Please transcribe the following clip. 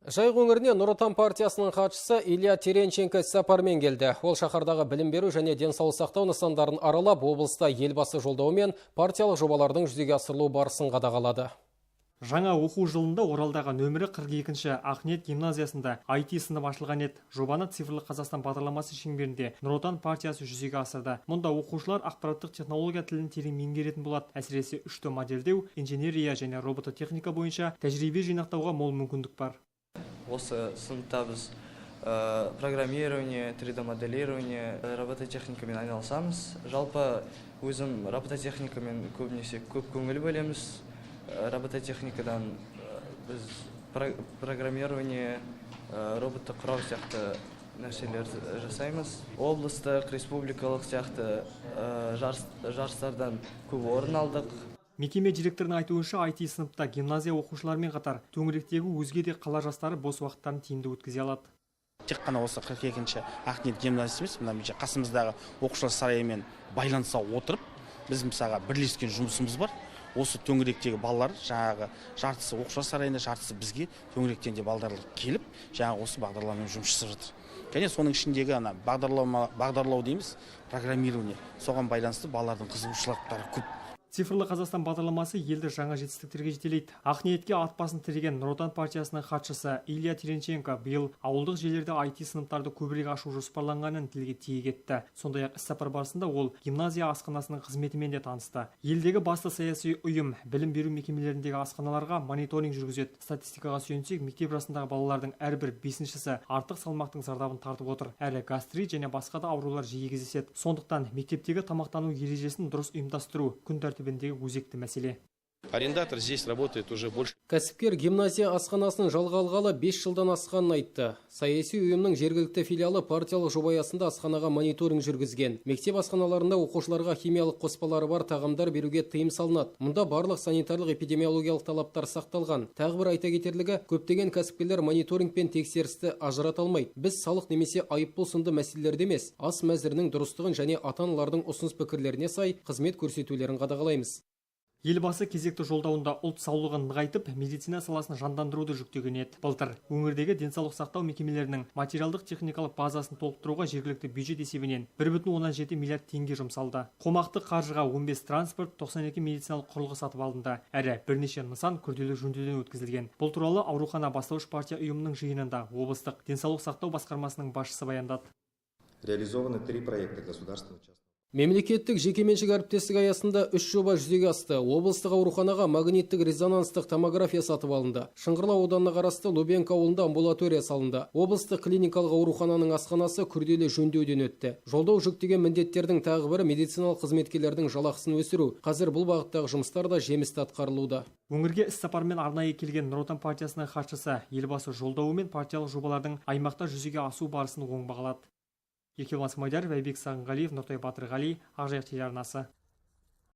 Жайық өңіріне Нұр Отан партиясының хатшысы Илья Теренченко іссапармен келді. Ол шаһардағы білім беру және денсаулық сақтау нысандарын аралап, облыста Елбасы жолдауымен партиялық жобалардың жүзеге асырылу барысын қадағалады. Жаңа оқу жылында Оралдағы нөмірі 42-ші Ақниет гимназиясында IT сынып ашылған еді. Жобаны «Цифрлы Қазақстан» бағдарламасы шеңберінде Нұр Отан партиясы жүзеге асырды. Мұнда оқушылар ақпараттық технология тілін терең меңгеретін болады. Әсіресе 3D модельдеу, инженерия және робототехника бойынша тәжірибе жинақтауға мол мүмкіндік бар. Осы сыныпта біз программирование, 3D моделирование, робототехникамен айналысамыз. Жалпы өзім робототехникамен көбінесе көп көңіл бөлеміз. Робототехникадан біз программирование, роботты құрау сияқты нәрселер жасаймыз. Облыстық, республикалық сияқты жарыстардан көп орын алдық. Мекеме директорының айтуынша, IT сыныпта гимназия оқушыларымен қатар төңіректегі өзге де қала жастары бос уақыттарын тиімді өткізе алады. Тек қана осы 42-ші Ақниет гимназиясы емес, мына қасымыздағы оқушылар сарайымен байланыса отырып, біз, мысалға, бірлескен жұмысымыз бар. Осы төңіректегі балалар, жаңағы жартысы оқушылар сарайында, жартысы бізге төңіректен де балалар келіп, жаңағы осы бағдарламамен жұмыс жасап жатыр. Және соның ішіндегі ана бағдарлама, бағдарлау дейміз, программирование, соған байланысты балалардың қызығушылықтары көп. «Цифрлы Қазақстан» бағдарламасы елді жаңа жетістіктерге жетелейді. Ақниетке ат басын тіреген Нұр Отан партиясының хатшысы Илья Теренченко биыл ауылдық жерлерде IT сыныптарды көбірек ашу жоспарланғанын тілге тиек етті. Сондай-ақ іссапар барысында ол гимназия асханасының қызметімен де танысты. Елдегі басты саяси ұйым білім беру мекемелеріндегі асханаларға мониторинг жүргізеді. Статистикаға сүйенсек, мектеп жасындағы балалардың әрбір бесіншісі артық салмақтың зардабын тартып отыр. Әрі гастрит және басқа да аурулар жиі кездеседі. Сондықтан мектептегі тамақтану ережесін дұрыс ұйымдастыру күн тәртібіндегі өзекті мәселе. Арендатор здесь работает уже больше. Кәсіпкер гимназия асханасын жалға алғалы 5 жылдан асқанын айтты. Саяси ұйымның жергілікті филиалы партиялық жоба аясында асханаға мониторинг жүргізген. Мектеп асханаларында оқушыларға химиялық қоспалары бар тағамдар беруге тыйым салынады. Мұнда барлық санитарлық эпидемиологиялық талаптар сақталған. Тағы бір айта кетерлігі, көптеген кәсіпкерлер мониторинг пен тексерісті ажырата алмайды. Біз салық немесе айыппұл сынды мәселелерді емес, ас мәзірінің дұрыстығын және ата-аналардың ұсыныс пікірлеріне сай қызмет көрсетулерін қадағалаймыз. Елбасы кезекті жолдауында ұлт саулығын нығайтып, медицина саласын жандандыруды жүктеген еді. Былтыр өңірдегі денсаулық сақтау мекемелерінің материалдық техникалық базасын толықтыруға жергілікті бюджет есебінен 1,7 миллиард теңге жұмсалды. Қомақты қаржыға 15 транспорт, 92 медициналық құрылғы сатып алынды. Әрі бірнеше нысан күрделі жөндеуден өткізілген. Бұл туралы аурухана бастауыш партия ұйымының жиынында облыстық денсаулық сақтау басқармасының басшысы баяндады. Реализованы три проекта государственного частного. Мемлекеттік жекеменшік әріптестік аясында үш жоба жүзеге асты. Облыстық ауруханаға магниттік резонанстық томография сатып алынды. Шыңғырлау ауданына қарасты Лубенко ауылында амбулатория салынды. Облыстық клиникалық аурухананың асханасы күрделі жөндеуден өтті. Жолдау жүктеген міндеттердің тағы бірі – медициналық қызметкерлердің жалақысын өсіру. Қазір бұл бағыттағы жұмыстар да жемісті атқарылуда. Өңірге іссапармен арнайы келген Нұр Отан партиясының хатшысы Елбасы жолдауы мен партиялық жобалардың аймақта жүзеге асу барысын оң бағалады. Еркебұлан Смадияров, Айбек Сағынғалиев, Нұртай Батырғали, Ақжайық телеарнасы.